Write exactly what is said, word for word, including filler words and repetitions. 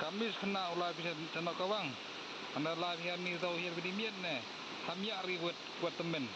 Ka mis khynnah u la phi tano ka wang. Ana la phi ani tau hiar phi di miet ne. Ham ïa ri wet wet temen.